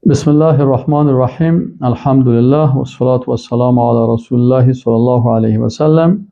بسم الله الرحمن الرحیم. الحمدلله و الصلاة و السلام علی رسول الله صلی الله علیه و سلم.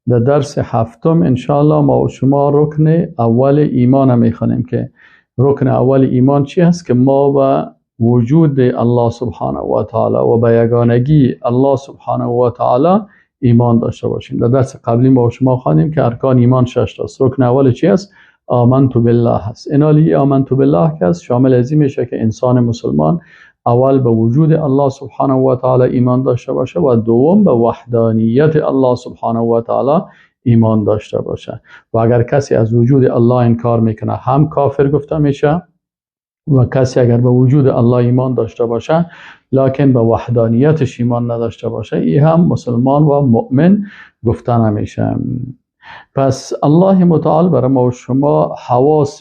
در درس هفتم انشاءالله ما و شما رکن اول ایمان میخوانیم که رکن اول ایمان چی هست؟ که ما به وجود الله سبحانه و تعالی و به یگانگی الله سبحانه و تعالی ایمان داشته باشیم. در درس قبلی ما و شما خواندیم که ارکان ایمان 6 تاست. رکن اول چی است؟ آمنت بالله هست. اینالی آمنت بالله که است شامل از این میشه که انسان مسلمان اول به وجود الله سبحانه و تعالی ایمان داشته باشه و دوم به وحدانیت الله سبحانه و تعالی ایمان داشته باشه. و اگر کسی از وجود الله انکار میکنه هم کافر گفته میشه، و کسی اگر به وجود الله ایمان داشته باشه لکن به وحدانیتش ایمان نداشته باشه ای هم مسلمان و مؤمن گفته نمیشه. پس الله متعال برای ما و شما حواس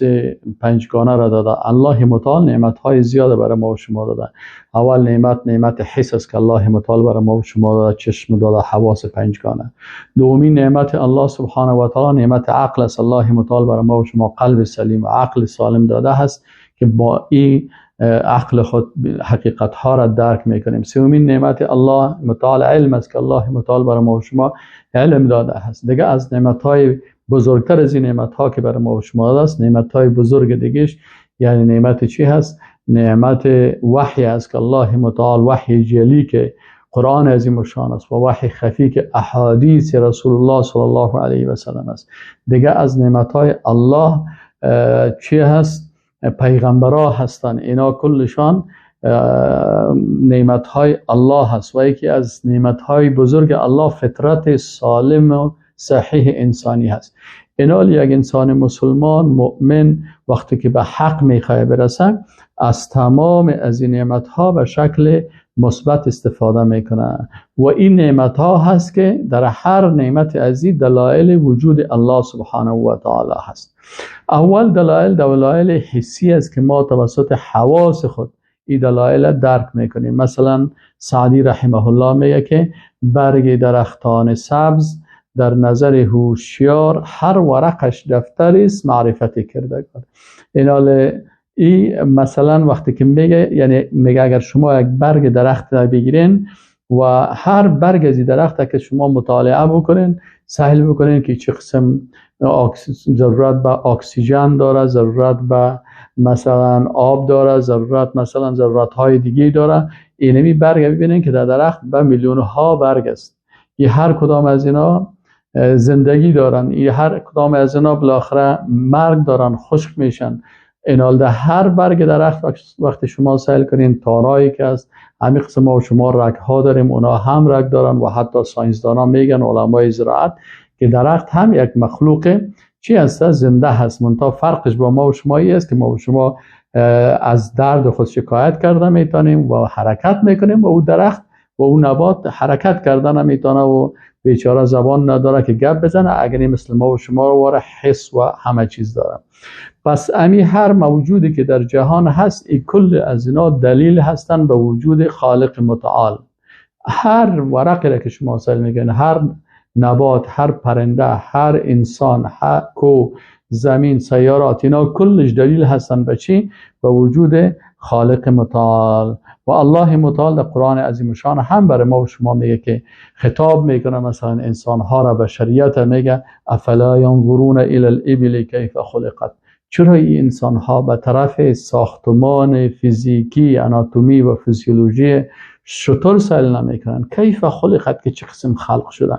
پنجگانه را داده. الله متعال نعمت های زیاد برای ما و شما داده. اول نعمت حس است که الله متعال برای ما و شما داده، چشم داده، حواس پنجگانه. دومین نعمت الله سبحانه و تعالی نعمت عقل است. الله متعال برای ما و شما قلب سلیم و عقل سالم داده است که با این عقل خود حقیقت ها را درک میکنیم. سومین نعمت الله متعال علم است که الله متعال برای ما و شما علم داده است. دیگه از نعمت های بزرگتر از این نعمت ها که برای ما و شما داده است، نعمت های بزرگ دیگهش یعنی نعمت چی هست؟ نعمت وحی است که الله متعال وحی جلی که قرآن عظیم الشان است و وحی خفی که احادیث رسول الله صلی الله علیه و سلم است. دیگه از نعمت های الله چی هست؟ پیغمبرها هستند. اینا کلشان نعمت های الله هست و یکی از نعمت های بزرگ الله فطرت سالم و صحیح انسانی هست. اینا یک انسان مسلمان مؤمن وقتی که به حق میخواه برسه از تمام از این نعمت ها به شکل مثبت استفاده میکنه و این نعمت ها هست که در هر نعمت از این دلایل وجود الله سبحانه و تعالی هست. اول دلایل حسی است که ما توسط حواس خود این دلایل درک میکنیم. مثلا سعدی رحمه الله میگه که برگ درختان سبز در نظر هوشیار هر ورقش دفتری است معرفت کردگار. این مثلا وقتی که میگه، یعنی میگه اگر شما یک برگ درخت را بگیرین و هر برگ از درخت که شما مطالعه بکنین، سهل بکنین که چه قسم ضرورت به اکسیژن داره، ضرورت به مثلا آب داره، ضرورت مثلا ضرورت های دیگه داره. اینمی برگ ببینین که در درخت به میلیون ها برگ است. این هر کدام از اینا زندگی دارن، این هر کدام از اینا بالاخره مرگ دارن، خشک میشن. اینال در هر برگ درخت وقتی شما سیل کنین تارایی که است، همین قسم ما و شما رگ ها داریم، اونا هم رگ دارن و حتی ساینسدانا میگن، علمای زراعت، که درخت هم یک مخلوق چی هست؟ زنده هست. منتها فرقش با ما و شما ای است که ما و شما از درد خود شکایت کرده میتونیم و حرکت میکنیم و او درخت و او نبات حرکت کرده نمیتونه و بیچاره زبان نداره که گپ بزنه، اگر مثل ما و شما رو واره حس و همه چیز داره. پس امی هر موجودی که در جهان هست ای کل از اینا دلیل هستن به وجود خالق متعال. هر ورقی را که شما سیل میگن، هر نبات، هر پرنده، هر انسان، هر کو، زمین، سیارات، اینا کلش دلیل هستن به چی؟ به وجود خالق متعال. و الله متعال در قرآن عظیم الشان هم برای ما و شما میگه که خطاب میکنه مثلا انسان ها را، بشریت میگه افلا ینظرون الی الابل کیف خلقت. چرا این انسان ها به طرف ساختمان فیزیکی، اناتومی و فیزیولوژی شتر سیل نمیکنن؟ کیف خلقت، که چه قسم خلق شدن.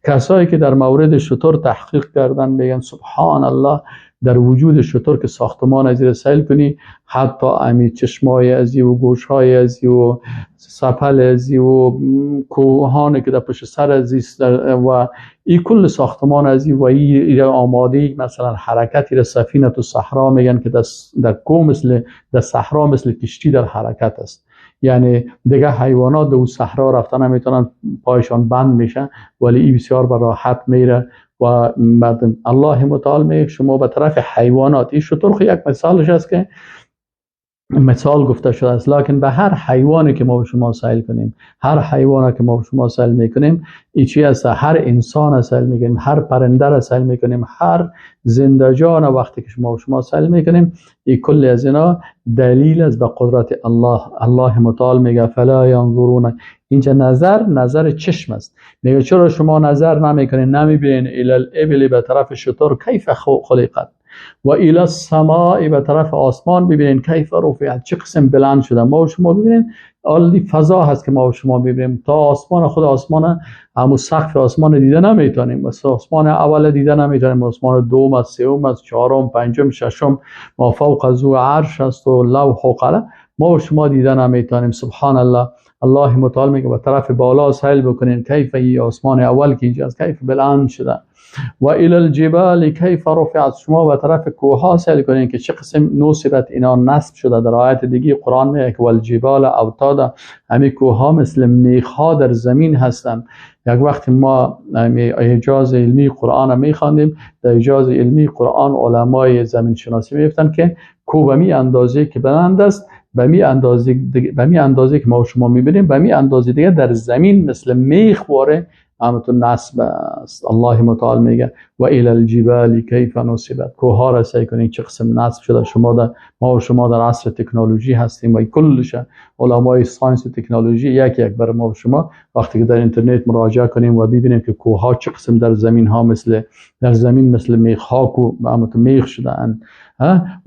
کسایی که در مورد شتر تحقیق کردن میگن سبحان الله، در وجود شتر که ساختمان از را سیل کنی، حتی امی چشمای ازی و گوشهای ازی و سپل ازی و کوهانی که در پشت سر ازی و ای کل ساختمان ازی و ای آماده مثلا حرکتی را سفینه تو صحرا میگن که در کو مثل در صحرا مثل کشتی در حرکت است. یعنی دیگه حیوانات در صحرا رفتن نمیتونن، پایشان بند میشن، ولی ای بسیار به راحت میره. و مردم الله متعال میگه شما به طرف حیوانات، این شتر خو یک مثالش است که مثال گفته شده است. لکن به هر حیوانی که ما به شما سیل کنیم، هر حیوانی که ما به شما سیل میکنیم، ای چی است؟ هر انسان سیل میکنیم، هر پرنده را سیل میکنیم، هر زنده جان وقتی که شما به شما سیل میکنیم، ای کل از اینا دلیل است به قدرت الله. الله متعال میگه فلا ینظرون، اینجا نظر، نظر چشم است. میگه چرا شما نظر نمیکنین، نمیبینین الی الابل به طرف شتر کیف خلقت و الی السماء به طرف آسمان ببینین کیف رفعت، چه قسم بلند شده. ما و شما ببینین عالی فضا هست که ما و شما ببینیم تا آسمان، خود آسمان همون سقف آسمان دیده نمیتونیم، مثلا آسمان اول دیده نمیتونیم، آسمان دوم است، سوم است، چهارم، پنجم، ششم، ما فوق از او عرش است و لوح و قلم، ما و شما دیده نمیتونیم. سبحان الله. الله متعال میگه به طرف بالا سیل بکنین کیف ای آسمان اول که اینجا است کیف بلند شده، و الی الجبال کیف رفعت، شما به طرف کوه ها سیل کنین که چه قسم نصبت اینا نصب شده. در آیت دیگه قرآن میگه که والجبال اوتادا، همین کوه ها مثل میخ ها در زمین هستند. یک وقت ما اعجاز علمی قرآن میخواندیم، در اعجاز علمی قرآن علمای زمین شناسی میگفتن که کوه به می اندازه که بلند است، به می اندازه که ما شما میبینیم، به می اندازه دیگه در زمین مثل میخ واره همتون نصب است. الله متعال میگه و الی الجبال کیف نصبت، کوه را سعی کنین چه قسم نصب شده. شما در ما و شما در عصر تکنولوژی هستیم و کلش علمای science و تکنولوژی یک یک بر ما و شما وقتی که در اینترنت مراجعه کنیم و ببینیم که کوه ها چه قسم در زمین ها مثل در زمین مثل میخ ها کو همتون میخ شده اند.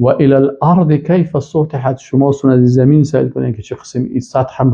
و الی الارض کیف سطحت، شما سون زمین سیل کنین که چه قسم این سطح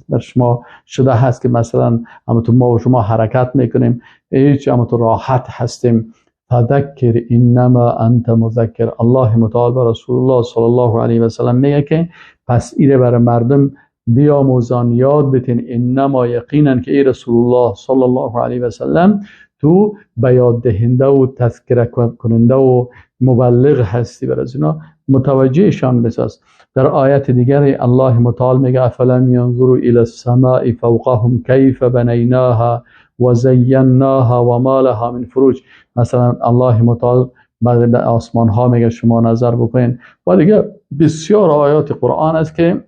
بر شما شده هست که مثلا همتون ما و شما حرکت میکنیم، هیچ همتون راحت هستیم. فذکر انما انت مذکر، الله متعال و رسول الله صلی الله علیه و سلم میگه که پس ایره بر مردم بیاموزان، یاد بتین، انما یقینا که ای رسول الله صلی الله علیه و سلم تو بیاد دهنده و تذکره کننده و مبلغ هستی، بر از اینا متوجهشان بساز. در آیت دیگر الله متعال میگه افلم ینظروا الی السماء فوقهم کیف بنیناها و زیناها و ما لها من فروج. مثلا الله متعال بعد آسمان ها میگه شما نظر بکنین. و دیگه بسیار آیات قرآن است که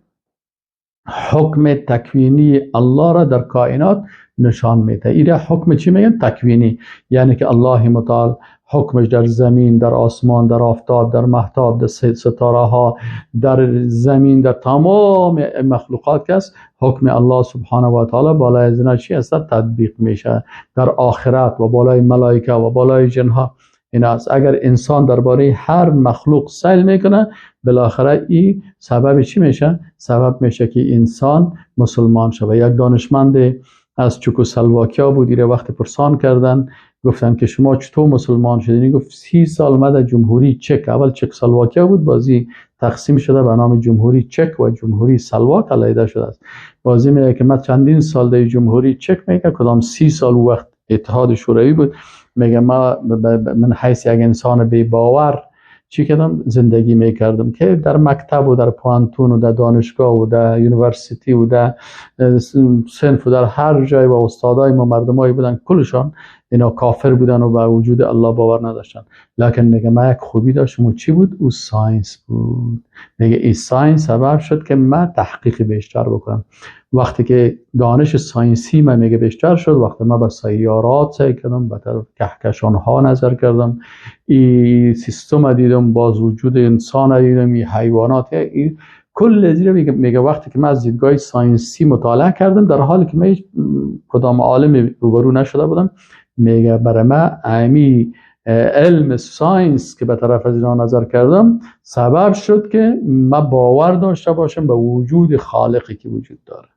حکم تکوینی الله را در کائنات نشان میده. ایره حکم چی میگن؟ تکوینی، یعنی که الله متعال حکمش در زمین، در آسمان، در آفتاب، در مهتاب، در ستاره ها، در زمین، در تمام مخلوقات که است، حکم الله سبحانه و تعالی بالای از اینا چی است؟ تطبیق میشه در آخرت و بالای ملائکه و بالای جنها. این است اگر انسان درباره هر مخلوق سیل میکنه، بالاخره این سبب چی میشه؟ سبب میشه که انسان مسلمان شود. یک دانشمند از چکسلواکیا بود، ایره وقت پرسان کردن، گفتن که شما چطور مسلمان شدین؟ گفت 30 سال ما در جمهوری چک، اول چکسلواکیا بود، بازی تقسیم شده به نام جمهوری چک و جمهوری سلواک علیحده شده است. بازی میگه که من چندین سال در جمهوری چک، میگه کدام 30 سال وقت اتحاد شوروی بود، میگه ما من حیث یک انسان بی باور چی کردم؟ زندگی میکردم که در مکتب و در پوانتون و در دانشگاه و در university و در صنف و در هر جای و استادای ما مردمایی بودن کلشان اینا کافر بودن و به وجود الله باور نداشتن. لکن میگه من یک خوبی داشتم و چی بود؟ او science بود. میگه این science سبب شد که من تحقیق بیشتر بکنم. وقتی که دانش science ی من میگه بیشتر شد، وقتی من به سیارات سعی کردم، به طرف کهکشان ها نظر کردم، این سیستم دیدم، باز وجود انسان دیدم، این حیوانات، این کل زیر میگه وقتی که من از دیدگاه science ی مطالعه کردم، در حالی که من کدام عالم روبرو نشده بودم، میگه برای من امی علم science که به طرف از اینا نظر کردم سبب شد که من باور داشته باشم به وجود خالقی که وجود داره.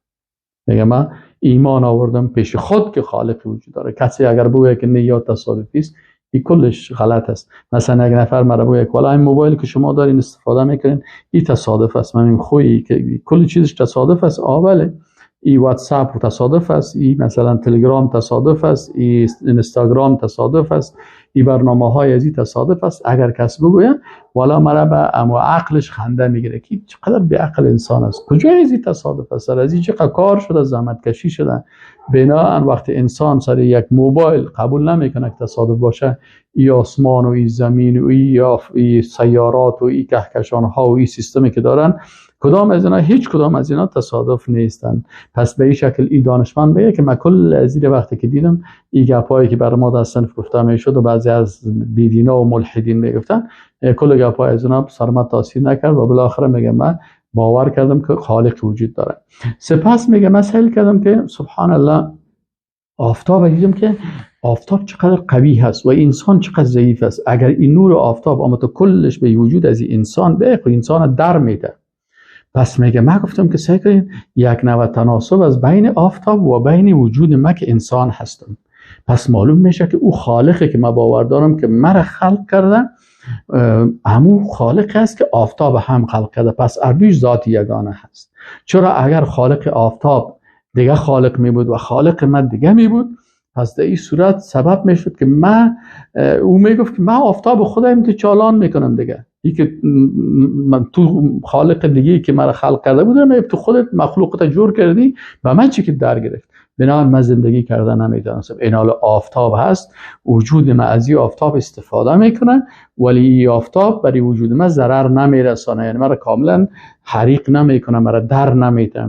میگه من ایمان آوردم پیش خود که خالقی وجود داره. کسی اگر بگوید که نه یا تصادفی است، این کلش غلط است. مثلا اگر نفر مرا بگوید که والا این موبایل که شما دارین استفاده میکنین این تصادف است، من میگم خویی که کل چیزش تصادف است. بله، ای واتساپ تصادف است، ای مثلا تلگرام تصادف است، ای اینستاگرام تصادف است، ای برنامه های از این تصادف است. اگر کس بگوید والا مرا به اما عقلش خنده میگیره که چقدر بی عقل انسان است، کجای از این تصادف است، از این چقدر کار شده، زحمت کشی شده. بناءً وقتی انسان سر یک موبایل قبول نمیکنه که تصادف باشه، ای آسمان و ای زمین و ای سیارات و ای کهکشان ها و ای سیستمی که دارن کدام از اینا؟ هیچ کدام از اینا تصادف نیستن. پس به این شکل این دانشمند میگه که من کل از این وقتی که دیدم این گپایی که برای ما در صنف گفته میشد و بعضی از بیدینا و ملحدین میگفتن، کل گپای از اینا سر من تاثیر نکرد و بالاخره میگه من باور کردم که خالق وجود داره. سپس میگه من سیل کردم که سبحان الله آفتاب، دیدم که آفتاب چقدر قوی هست و انسان چقدر ضعیف است. اگر این نور آفتاب آمد کلش به وجود از انسان به انسان در میده. پس میگه من گفتم که سعی کنین یک نوع تناسب از بین آفتاب و بین وجود من که انسان هستم. پس معلوم میشه که او خالقه که من باور دارم که مرا خلق کرده، همون خالق است که آفتاب هم خلق کرده. پس اردوش ذات یگانه هست. چرا اگر خالق آفتاب دیگه خالق می بود و خالق من دیگه می بود، پس در این صورت سبب می شد که من، او می گفت که من آفتاب خودم تو چالان میکنم دیگه، ای که من تو خالق دیگه که مرا خلق کرده بود، تو خودت مخلوقت جور کردی و من چی که در گرفت. بنابراین من زندگی کردن نمیدانستم. این حال آفتاب هست، وجود من از این آفتاب استفاده میکنه، ولی این آفتاب برای وجود من ضرر نمیرسانه، یعنی مرا کاملا حریق نمیکنه، مرا در نمیده.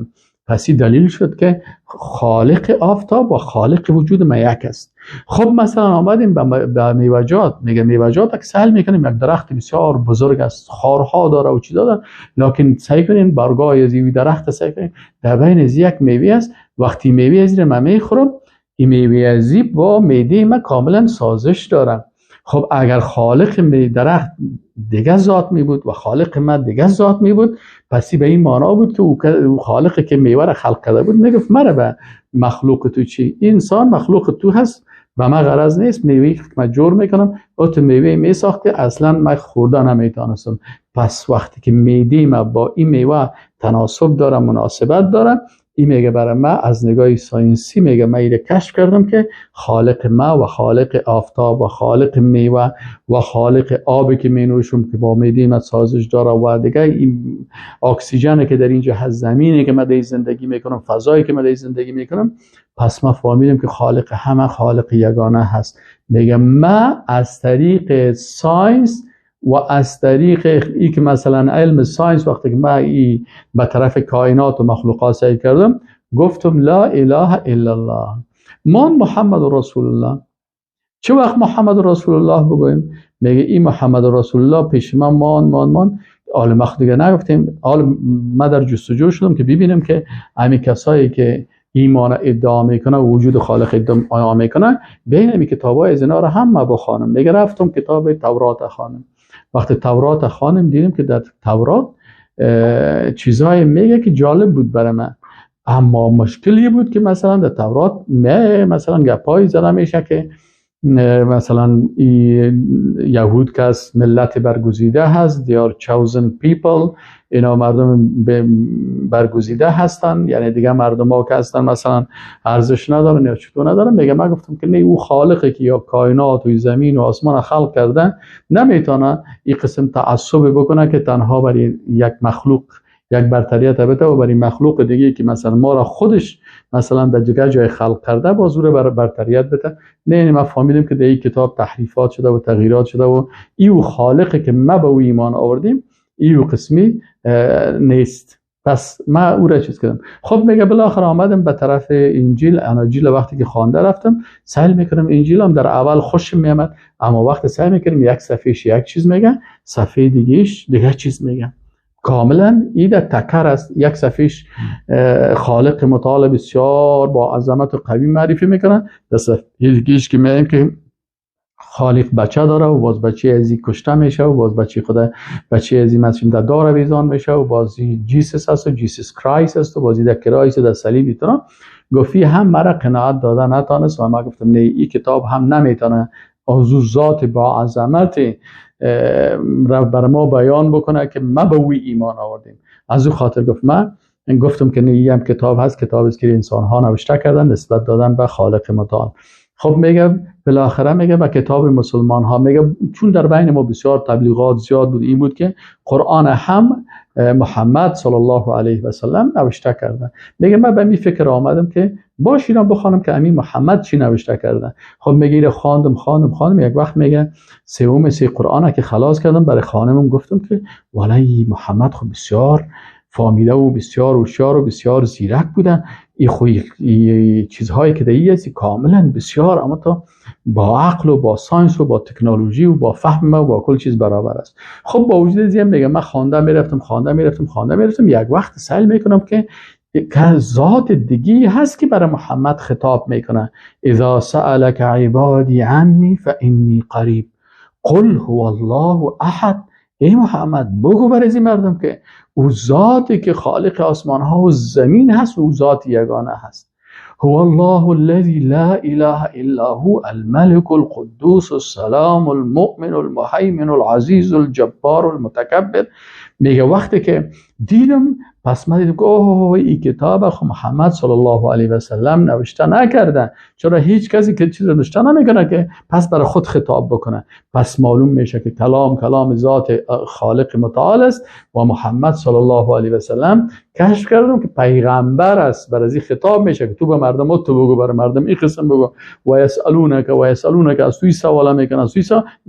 پس این دلیل شد که خالق آفتاب و خالق وجود ما یک است. خب مثلا آمدیم به میوه‌جات، میگه میوه‌جات که سهل میکنیم، یک درخت بسیار بزرگ است، خارها داره و چیزا داره، لکن سعی کنیم برگای از این درخت سعی کنیم در بین از یک میوه است. وقتی میوه از این من میخورم، این میوه از با معده من کاملا سازش داره. خب اگر خالق می درخت دیگه ذات می بود و خالق من دیگه ذات می بود، پس به این معنا بود که او خالق که میوه را خلق کرده بود میگفت مرا به مخلوق تو چی؟ انسان مخلوق تو هست و من غرض نیست، میوه که من جور میکنم او تو میوه می ساخته، اصلا من خورده نمیتونستم. پس وقتی که معده ما با این میوه تناسب داره، مناسبت داره، این میگه برای من از نگاه science ی میگه من اینو کشف کردم که خالق ما و خالق آفتاب و خالق میوه و خالق آبی که می نوشم که با معده من سازش داره و دیگه این اکسیژن که در اینجا هست، زمینی که من در زندگی میکنم، فضایی که من در زندگی میکنم، پس ما فهمیدیم که خالق همه خالق یگانه هست. میگه ما از طریق science و از طریق ای که مثلا علم science وقتی که من ای به طرف کائنات و مخلوقات سعی کردم، گفتم لا اله الا الله، من محمد رسول الله. چه وقت محمد رسول الله بگویم؟ میگه این محمد رسول الله پیش من مان مان مان. حالا ما دیگه نگفتیم، حالا من در جستجو شدم که ببینم که همین کسایی که ایمان ادعا میکنه و وجود خالق ادعا میکنه، بین این کتابای از اینا رو هم ما بخوانم. میگه رفتم کتاب تورات خانم. وقتی تورات خانم دیدیم که در تورات چیزای میگه که جالب بود برای من، اما مشکلی بود که مثلا در تورات مثلا گپای زده میشه که مثلا یهود که از ملت برگزیده هست، they are chosen people، اینا مردم برگزیده هستن، یعنی دیگه مردم ها که هستن مثلا ارزش ندارن یا چطور ندارن. میگه من گفتم که نه، او خالقه که یا کائنات و زمین و آسمان خلق کرده نمیتونه این قسم تعصب بکنه که تنها برای یک مخلوق یک برتریت بده و برای مخلوق دیگه که مثلا ما را خودش مثلا در دیگه جای خلق کرده با زور بر برتریت بده. نه، ما فهمیدیم که در این کتاب تحریفات شده و تغییرات شده و ایو خالقه که ما به او ایمان آوردیم ایو قسمی نیست. پس ما او را چیز کردم. خب میگه بالاخره آمدم به طرف انجیل. اناجیل وقتی که خوانده رفتم سعی میکنم انجیل هم در اول خوشم میامد، اما وقتی سعی میکنم یک صفحهش یک چیز میگه، صفحه دیگهش دیگه چیز میگه، کاملا این در تکر است. یک صفحهش خالق متعال بسیار با عظمت و قوی معرفی میکنه، در صفحه دیگهش که میگیم که خالق بچه داره و باز بچه ازی کشته میشه و باز بچه خدا بچه ازی مثلا در دار آویزان میشه و باز Jesus هست و Jesus Christ است و بازی در Christ در صلیب ایتنا. گفتی هم مرا قناعت داده نتانست و ما گفتم نه، این کتاب هم نمیتونه از ذات با عظمت را بر ما بیان بکنه که ما به وی ایمان آوردیم. از او خاطر گفت من گفتم که نه، این هم کتاب هست، کتاب است که انسان ها نوشته کردن نسبت دادن به خالق متعال. خب میگه بالاخره میگه به کتاب مسلمان ها، میگه چون در بین ما بسیار تبلیغات زیاد بود، این بود که قرآن هم محمد صلی الله علیه و سلم نوشته کرده. میگه من به می فکر آمدم که باش اینا بخوانم که امین محمد چی نوشته کرده. خب میگه اینا خواندم خواندم خواندم، یک وقت میگه سوم سه قرآن که خلاص کردم برای خانمم گفتم که والله محمد خب بسیار فامیده و بسیار هوشیار و بسیار زیرک بودن. این چیزهایی که در هست کاملا بسیار اما تا با عقل و با science و با تکنولوژی و با فهم و با کل چیز برابر است. خب با وجود این میگه من خوانده میرفتم خوانده میرفتم خوانده میرفتم، یک وقت سعی میکنم که ذات دیگی هست که برای محمد خطاب میکنه. اذا سألك عبادی عنی فانی قریب قل هو الله احد. ای محمد بگو برای این مردم که او ذاتی که خالق آسمان ها و زمین هست، او ذات یگانه هست. هو الله الذي لا اله الا هو الملك القدوس السلام المؤمن المهیمن العزیز الجبار المتکبر. میگه وقتی که دیدم، پس من دیدم که اوه این کتاب خب محمد صلی الله علیه و سلم نوشته نکرده، چرا هیچ کسی که چیز رو نوشته نمیکنه که پس برای خود خطاب بکنه. پس معلوم میشه که کلام ذات خالق متعال است و محمد صلی الله علیه و سلم کشف کردم که پیغمبر است، برای این خطاب میشه که تو به مردم تو بگو، برای مردم این قسم بگو. و یسالونک و یسالونک، از توی سوال میکنه، از توی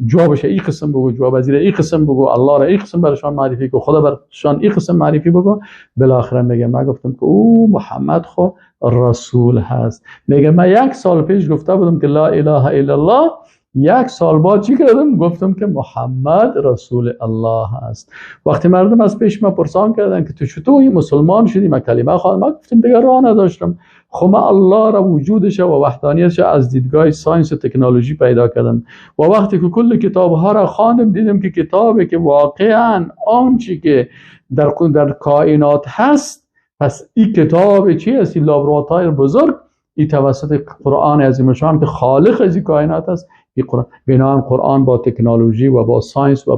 جوابش این قسم بگو، جواب از این قسم بگو، الله را این قسم برشان معرفی کو، خدا برشان این قسم معرفی بگو. بالاخره میگه من گفتم که او محمد خو رسول هست. میگه من یک سال پیش گفته بودم که لا اله الا الله، یک سال بعد چی کردم؟ گفتم که محمد رسول الله هست. وقتی مردم از پیش ما پرسان کردن که تو چطور مسلمان شدی، من کلمه خواندم، من گفتم دیگه راه نداشتم، خب من الله را وجودش و وحدانیتش از دیدگاه science و تکنولوژی پیدا کردم و وقتی که کل کتاب ها را خواندم دیدم که کتابی که واقعا آنچه که در کائنات هست، پس این کتاب چی است؟ این لابراتوار بزرگ، این توسط قرآن عظیم شان که خالق از این کائنات است، این قرآن بنابراین قرآن با تکنولوژی و با science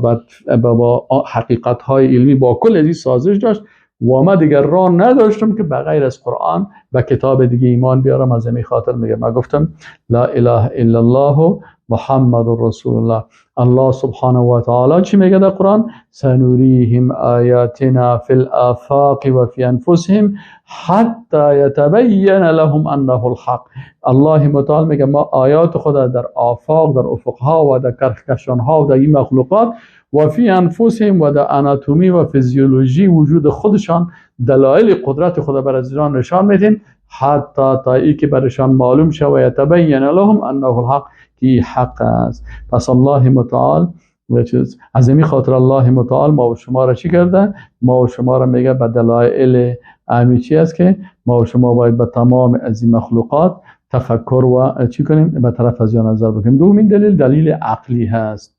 و با حقیقت های علمی با کل از این سازش داشت و ما دیگر راه نداشتم که بغیر از قرآن و کتاب دیگه ایمان بیارم. از این خاطر میگه من گفتم لا اله الا الله محمد رسول الله. الله سبحانه و تعالی چی میگه در قرآن؟ سنوریهم آیاتنا فی الآفاق و فی انفسهم حتی یتبین لهم انه الحق. الله متعال میگه ما آیات خدا در آفاق، در افقها و در کهکشانها و در این مخلوقات و فی انفسهم و در اناتومی و فیزیولوژی وجود خودشان دلایل قدرت خدا بر ازشان نشان میدیم، حتی تا ای که برشان معلوم شود و یتبین لهم انه الحق، که حق است. پس الله متعال از این خاطر الله متعال ما و شما را چی کرده؟ ما و شما را میگه به دلایل امی چی است که ما و شما باید به تمام از این مخلوقات تفکر و چی کنیم؟ به طرف از آن نظر بکنیم. دومین دلیل، دلیل عقلی هست.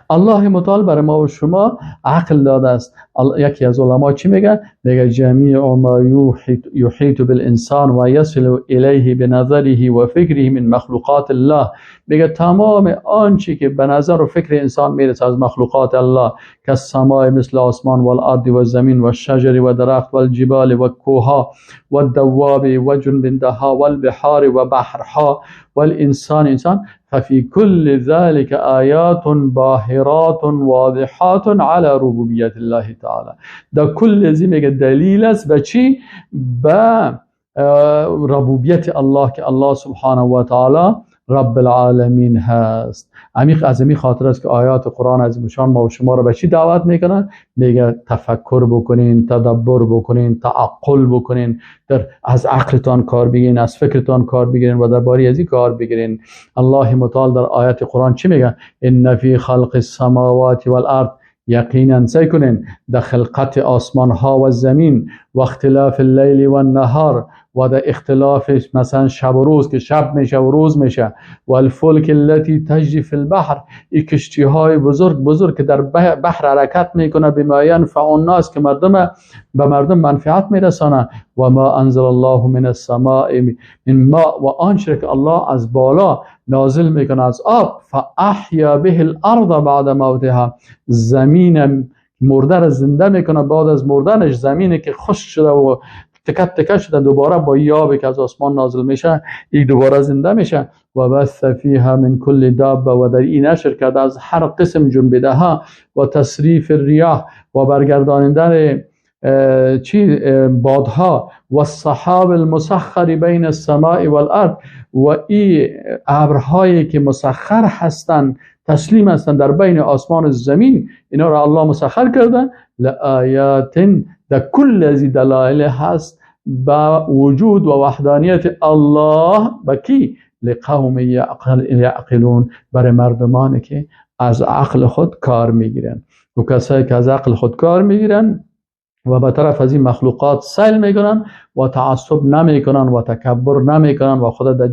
الله متعال برای ما و شما عقل داده است. یکی از علما چی میگه؟ میگه جمیع ما یحیط بالانسان و یصل الیه بنظره و فکره من مخلوقات الله. میگه تمام آنچه که به نظر و فکر انسان میرسه از مخلوقات الله، که السماء مثل آسمان و الارض و زمین و شجر و درخت و الجبال و کوها و الدواب و جنبنده ها و البحار و بحرها و الانسان انسان، ففي كل ذلك آیات باهرات واضحات على ربوبیت الله تعالی. در کل از میگه دلیل است به چی؟ به ربوبیت الله، که الله سبحانه و تعالی رب العالمین هست. عمیق از این خاطر است که آیات قرآن عظیم شان ما و شما رو به چی دعوت میکنن؟ میگه تفکر بکنین، تدبر بکنین، تعقل بکنین، در از عقلتان کار بگیرین، از فکرتان کار بگیرین و درباره از این کار بگیرین. الله متعال در آیات قرآن چی میگه؟ ان فی خلق السماوات والارض، یقینا سعی کنین در خلقت آسمان ها و زمین و اختلاف اللیل و النهار و در اختلاف مثلا شب و روز که شب میشه و روز میشه، و الفلک التي تجری فی البحر، این کشتی های بزرگ بزرگ که در بحر حرکت میکنه، بما ینفع الناس، که مردم به مردم منفعت میرسانه، و ما انزل الله من السماء من ماء، و آنچه که الله از بالا نازل میکنه از آب، فاحیا به الارض بعد موتها، زمین مرده را زنده میکنه بعد از مردنش، زمینی که خشک شده و تکت تکت شده دوباره با یابی که از آسمان نازل میشه این دوباره زنده میشه، و بث فیها من کل دابه، و در این نشر کرده از هر قسم جنبیده ها، و تصریف الریاح، و برگرداندن چی بادها، و السحاب المسخر بین السماء والارض، و این ابرهایی که مسخر هستند، تسلیم هستند در بین آسمان و زمین، اینا را الله مسخر کرده. لآیات، در کل از دلایل هست با وجود و وحدانیت الله با کی؟ لقوم یعقلون، برای مردمانی که از عقل خود کار میگیرن. و کسایی که از عقل خود کار میگیرن و به طرف از این مخلوقات سیل میکنن و تعصب نمیکنن و تکبر نمیکنن و خود در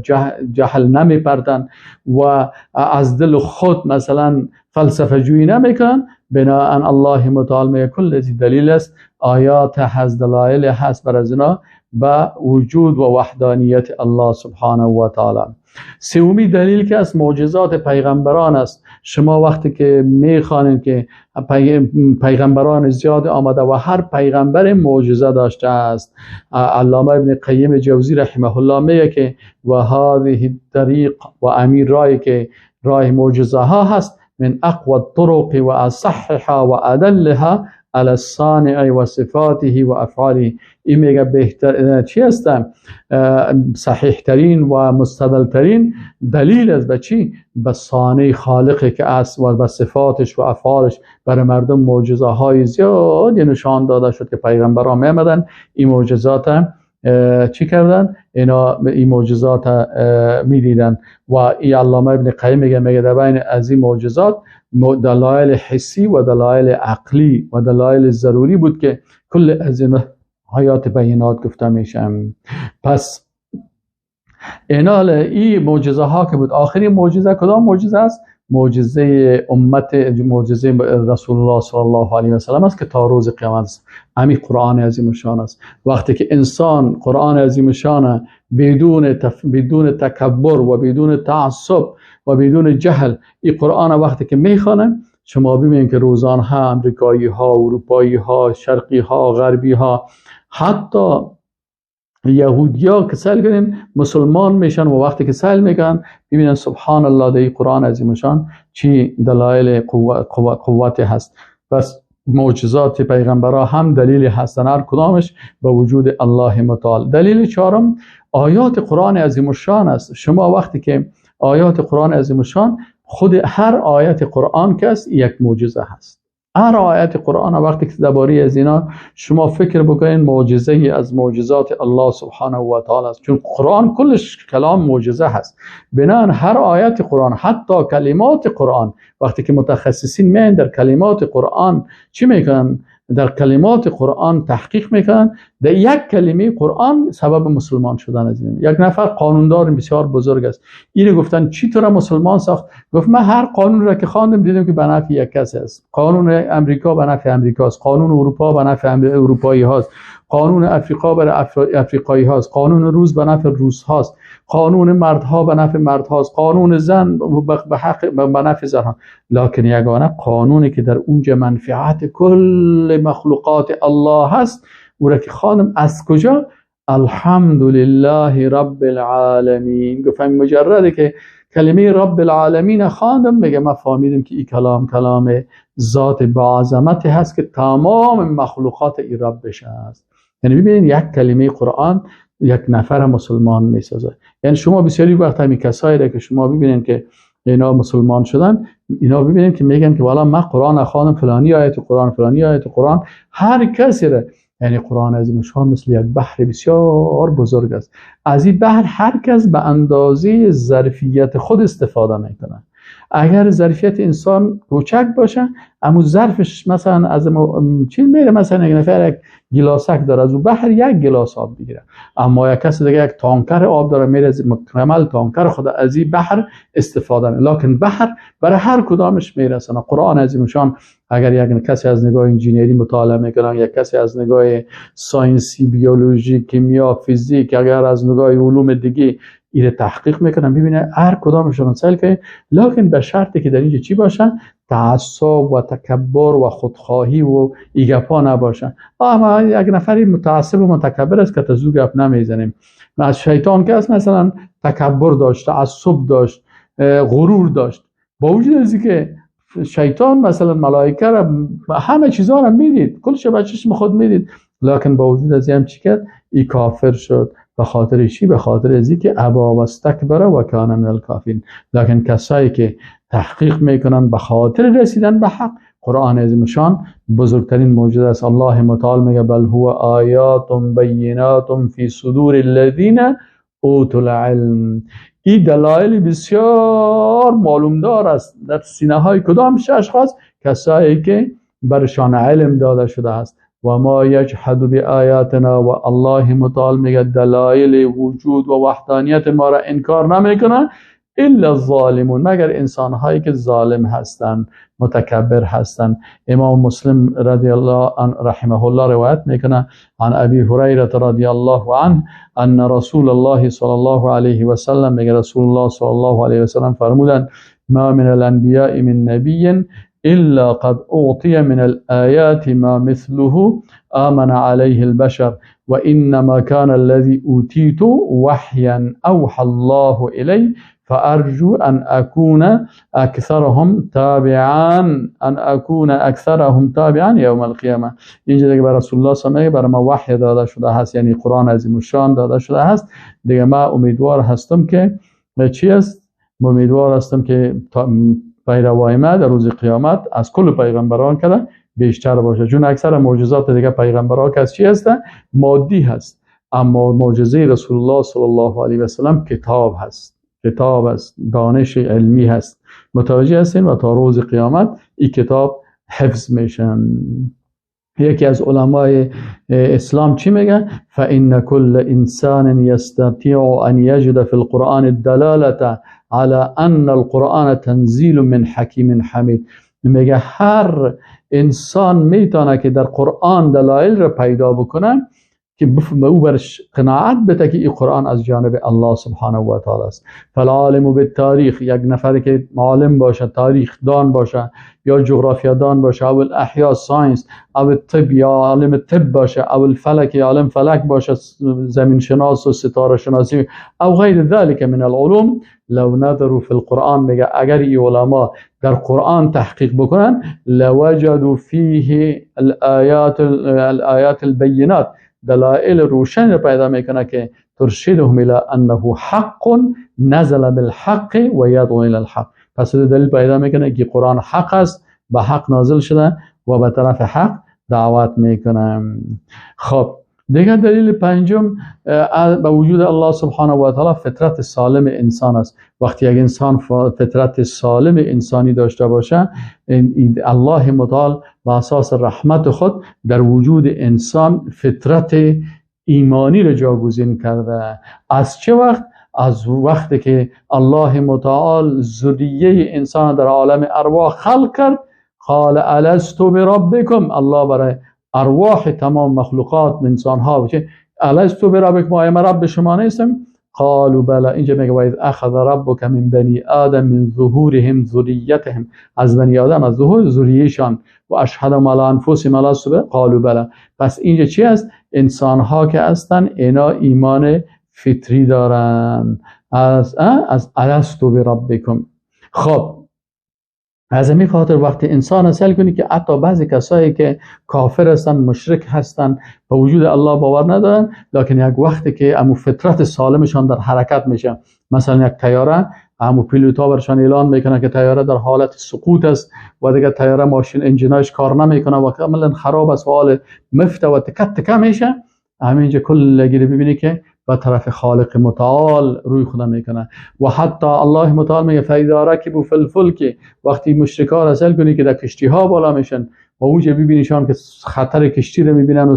جهل نمیپردن و از دل خود مثلا فلسفه جویی نمیکنن، بناء الله متعال میگه کل از دلیل است، آیات هست، دلایل هست بر از اینا به وجود و وحدانیت الله سبحانه و تعالی. سومی دلیل که از معجزات پیغمبران است. شما وقتی که میخوانید که پیغمبران زیاد آمده و هر پیغمبر معجزه داشته است، علامه ابن قیم جوزی رحمه الله میگه که و هذه الطریق، و امیر راهی که راه معجزه ها هست، من اقوى الطرق و اصحها و ادلها علی الصانع و صفاته و افعاله. این میگه بهتر چی هست؟ صحیح ترین و مستدل ترین دلیل است به چی؟ به صانع خالقی که است و به صفاتش و افعالش. برای مردم معجزه های زیادی نشان داده شد که پیغمبران میامدن این معجزات چی کردن؟ اینا این معجزات میدیدن. و این علامه ابن قیم میگه در بین از این معجزات دلایل حسی و دلایل عقلی و دلایل ضروری بود که کل از این آیات بینات گفته میشم. پس اینال این معجزه ها که بود، آخرین معجزه کدام معجزه است؟ معجزه امت، معجزه رسول الله صلی الله علیه و سلم است که تا روز قیامت است. همین قرآن عظیم شان است. وقتی که انسان قرآن عظیم شان بدون تکبر و بدون تعصب و بدون جهل این قرآن وقتی که میخوانه، شما ببینید که روزان ها امریکایی ها، اروپایی ها، شرقی ها، غربی ها، حتی یهودیا که سیل کنین مسلمان میشن و وقتی که سیل میکنن میبینن سبحان الله در قرآن عظیم شان چی دلایل قوت هست. پس معجزات پیغمبرا هم دلیل هستن، هر کدامش به وجود الله متعال. دلیل چهارم آیات قرآن عظیم شان است. شما وقتی که آیات قرآن عظیم شان، خود هر آیت قرآن که است یک معجزه هست. هر آیت قرآن وقتی که درباره از اینا شما فکر بکنین معجزه از معجزات الله سبحانه و تعالی است، چون قرآن کلش کلام معجزه هست. بنابراین هر آیت قرآن، حتی کلمات قرآن، وقتی که متخصصین میان در کلمات قرآن چی میکنن؟ در کلمات قرآن تحقیق میکنن، در یک کلمه قرآن سبب مسلمان شدن از این. یک نفر قانوندار بسیار بزرگ است، اینو گفتن چی تو را مسلمان ساخت؟ گفت من هر قانون را که خواندم دیدم که به نفع یک کس است. قانون امریکا به نفع امریکا است، قانون اروپا به نفع اروپایی هاست، قانون افریقا برای افریقایی هاست، قانون روس به نفع روس هاست، قانون مردها به نفع مردهاست، قانون زن به حق به نفع زن ها. لکن یگانه قانونی که در اونجا منفعت کل مخلوقات الله هست، او را که خانم از کجا؟ الحمدلله رب العالمین. گفتم مجرده که کلمه رب العالمین خواندم، میگه من فهمیدم که این کلام کلام ذات با عظمت هست که تمام مخلوقات ای ربش هست. یعنی ببینید یک کلمه قرآن یک نفر مسلمان میسازه. یعنی شما بسیاری وقت همین کسایی را که شما ببینید که اینا مسلمان شدن، اینا ببینید که میگن که والا من قرآن خواندم، فلانی آیت قرآن، فلانی آیت قرآن، هر کسی را. یعنی قرآن عظیم شان مثل یک بحر بسیار بزرگ است. از این بحر هر کس به اندازه ظرفیت خود استفاده میکنه. اگر ظرفیت انسان کوچک باشه، اما ظرفش مثلا از چی میره، مثلا یک نفر یک گلاسک داره، از اون بحر یک گلاس آب بگیره، اما یک کس دیگه یک تانکر آب داره، میره از مکمل تانکر خود از این بحر استفاده میکنه. لکن بحر برای هر کدامش میرسه. قرآن عظیم شان اگر یک کسی از نگاه انجینیری مطالعه میکنه، یک کسی از نگاه ساینسی، بیولوژی، کیمیا، فیزیک، اگر از نگاه علوم دیگه ایره تحقیق میکنن، ببینه هر کدامشون سیل کنه، لکن به شرطی که در اینجا چی باشن؟ تعصب و تکبر و خودخواهی و ایگپا نباشن. اما یک نفری متعصب و متکبر است که تزو گپ نمیزنیم. از شیطان که است مثلا تکبر داشت، تعصب داشت، غرور داشت، با وجود از اینکه شیطان مثلا ملائکه را همه چیزا را میدید، کلش به چشم خود میدید، لکن با وجود از این چی کرد؟ ای کافر شد. به خاطر چی؟ به خاطر از اینکه ابا و استکبر و کان من الکافرین. لکن کسایی که تحقیق میکنن به خاطر رسیدن به حق، قرآن عظیم شان بزرگترین معجزه است. الله متعال میگه بل هو آیات بینات فی صدور الذین اوتوا العلم. این دلایل بسیار معلوم دار است در سینه های کدام اشخاص؟ کسایی که برشان علم داده شده است. و ما یجحد بآیاتنا، و الله متعال میگه دلایل وجود و وحدانیت ما را انکار نمیکنه الا الظالمون، مگر انسان هایی که ظالم هستند، متکبر هستند. امام مسلم رضی الله عنه رحمه الله روایت میکنه عن ابی هریره رضی الله عنه ان رسول الله صلی الله علیه و سلم، میگه رسول الله صلی الله علیه و سلم فرمودند ما من الانبیاء من نبی الا قد اعطی من الآیات ما مثله آمن علیه البشر وانما كان الذي اوتیت وحیا اوحى الله الی فارجو ان اكون اکثرهم تابعا، ان اكون اکثرهم تابعا یوم القیامه. اینجا دیگه بر رسول الله صلی الله علیه و بر ما وحی داده شده هست، یعنی قرآن عظیم الشان داده شده هست. دیگه ما امیدوار هستم که چی است؟ امیدوار هستم که پیروای ما در روز قیامت از کل پیغمبران کده بیشتر باشه، چون اکثر معجزات دیگه پیغمبران که از چی هست؟ مادی هست. اما معجزه رسول الله صلی الله علیه و سلم کتاب هست، کتاب است، دانش علمی هست. متوجه هستین؟ و تا روز قیامت این کتاب حفظ میشن. یکی از علمای اسلام چی میگه؟ فإن كل انسان يستطيع ان يجد في القرآن الدلالة على ان القرآن تنزیل من حکیم حمید. میگه هر انسان میتونه که در قرآن دلایل را پیدا بکنه که او برش قناعت بده که این قرآن از جانب الله سبحانه و تعالی است. فالعالم بالتاریخ، یک نفر که عالم باشه، تاریخ دان باشه یا جغرافیا دان باشه، او الاحیا science، او الطب یا عالم طب باشه، او الفلک یا عالم فلک باشه، زمین شناس و ستاره شناسی او غیر ذلك من العلوم، لو نظروا فی القرآن، میگه اگر این علما در قرآن تحقیق بکنن، لوجدوا فیه الآیات البینات، دلائل روشن رو پیدا میکنه که ترشدهم الى انه حق نزل بالحق و یدعو الى الحق. پس دلیل پیدا میکنه که قرآن حق است، به حق نازل شده و به طرف حق دعوت میکنه. خب دیگه دلیل پنجم به وجود الله سبحانه و تعالی فطرت سالم انسان است. وقتی یک انسان فطرت سالم انسانی داشته باشه، الله متعال به اساس رحمت خود در وجود انسان فطرت ایمانی را جاگزین کرده. از چه وقت؟ از وقتی که الله متعال ذریه انسان در عالم ارواح خلق کرد. قال الست بربکم، الله برای ارواح تمام مخلوقات انسان ها بچه الست بربکم، آیا من رب شما نیستم؟ قالوا بلا. اینجا میگه و اذ اخذ ربک من بنی آدم من ظهورهم ذریتهم، از بنی آدم از ظهور ذریهشان، و اشهدهم علی انفسهم الست قالوا بلا. پس اینجا چی است؟ انسان ها که هستن اینا ایمان فطری دارن از الست بربکم. خب از همین خاطر وقتی انسان سأل کنی که حتی بعضی کسایی که کافر هستن، مشرک هستن، به وجود الله باور ندارن، لکن یک وقتی که امو فطرت سالمشان در حرکت میشه، مثلا یک طیاره، امو پیلوتا برشان اعلان میکنه که طیاره در حالت سقوط است و دیگه طیاره ماشین انجیناش کار نمیکنه و کاملا خراب است و حال مفته و تکه تکه میشه، همینجا کل گیری ببینی که به طرف خالق متعال روی خدا میکنه. و حتی الله متعال میگه فاذا رکبوا فی الفلک، وقتی مشرکان را سأل کنی که در کشتی ها بالا میشن و اوجه ببینیشان که خطر کشتی رو میبینن و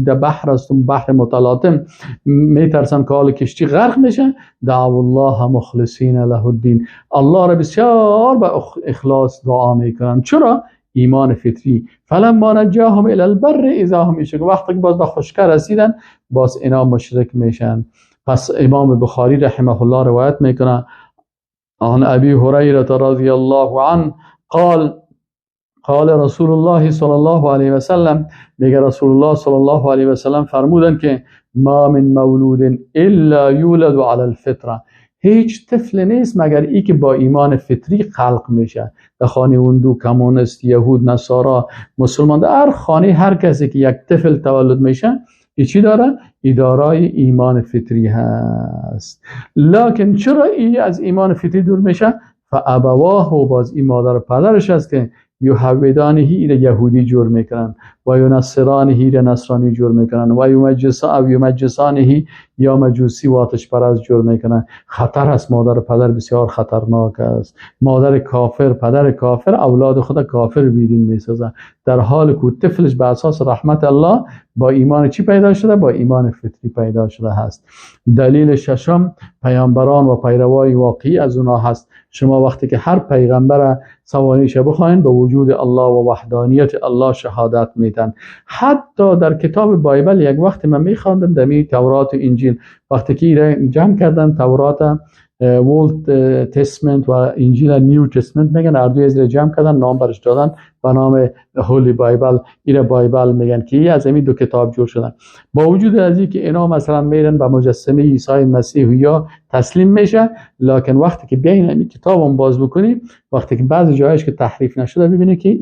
در بحر است، بحر متلاطم، میترسن که حال کشتی غرق میشه، دعوا الله مخلصین له الدین، الله را بسیار با اخلاص دعا میکنن. چرا؟ ایمان فطری. فلما نجاهم الى البر اذا هم یشرکون، وقتی که باز به خشکه رسیدن باز اینا مشرک میشن. پس امام بخاری رحمه الله روایت میکنه عن ابی هریره رضی الله عنه قال قال رسول الله صلی الله علیه و سلم، میگه رسول الله صلی الله علیه و سلم فرمودن که ما من مولود الا یولد علی الفطره، هیچ طفل نیست مگر ای که با ایمان فطری خلق میشه. در خانه هندو، کمونیست، یهود، نصارا، مسلمان، در هر خانه هر کسی که یک طفل تولد میشه ای چی داره؟ ای دارای ایمان فطری هست. لکن چرا ای از ایمان فطری دور میشه؟ فابواه، و باز این مادر و پدرش است که يهودانه ایره یهودی جور میکنن و ينصرانه ایره نصرانی جور میکنن و يمجسانه یا مجوسی و آتش پرست جور میکنن. خطر است، مادر و پدر بسیار خطرناک است. مادر کافر، پدر کافر، اولاد خود کافر بیدین میسازن، در حال که طفلش به اساس رحمت الله با ایمان چی پیدا شده؟ با ایمان فطری پیدا شده هست. دلیل ششم، پیامبران و پیروای واقعی از اونا هست. شما وقتی که هر پیغمبر سوانیش بخواین به وجود الله و وحدانیت الله شهادت میدن. حتی در کتاب Bible یک وقت من میخواندم دمی تورات و انجیل، وقتی که جمع کردن تورات Old Testament و انجیل New Testament میگن، هر دوی از جمع کردن نام برش دادن به نام Holy Bible، ایره Bible میگن که از این دو کتاب جور شدن. با وجود از اینکه اینا مثلا میرن به مجسمه عیسی مسیح یا تسلیم میشه، لکن وقتی که بیاین این کتاب باز بکنی، وقتی که بعضی جایش که تحریف نشده ببینی که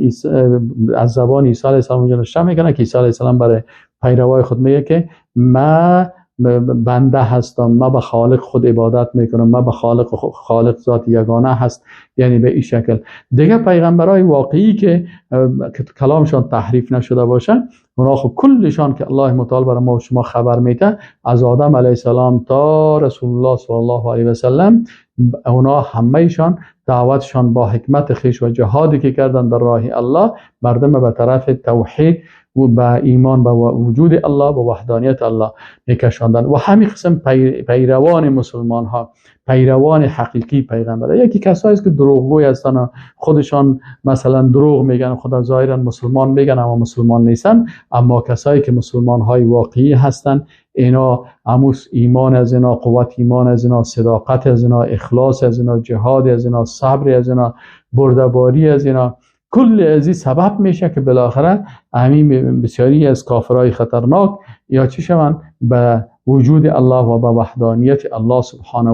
از زبان عیسی علیه السلام اونجا نوشته میکنه که عیسی علیه السلام برای پیروای خود میگه که ما بنده هستم، ما به خالق خود عبادت میکنم، ما به خالق ذات یگانه هست. یعنی به این شکل دیگه پیغمبرای واقعی که کلامشان تحریف نشده باشن، اونا خب کلشان که الله متعال برای ما و شما خبر میده، از آدم علیه السلام تا رسول الله صلی الله علیه و سلم، اونا همهشان دعوتشان با حکمت خیش و جهادی که کردن در راه الله، مردم به طرف توحید و به ایمان به وجود الله و وحدانیت الله میکشاندن. و همین قسم پیروان مسلمان ها، پیروان حقیقی پیغمبر، یکی کسایی است که دروغگوی هستن و خودشان مثلا دروغ میگن، خدا ظاهرا مسلمان میگن اما مسلمان نیستن. اما کسایی که مسلمان های واقعی هستن، اینا اموس ایمان از اینا، قوت ایمان از اینا، صداقت از اینا، اخلاص از اینا، جهاد از اینا، صبر از اینا، بردباری از اینا، کل از این سبب میشه که بالاخره همین بسیاری از کافرای خطرناک یا چی شوند به وجود الله و به وحدانیت الله سبحانه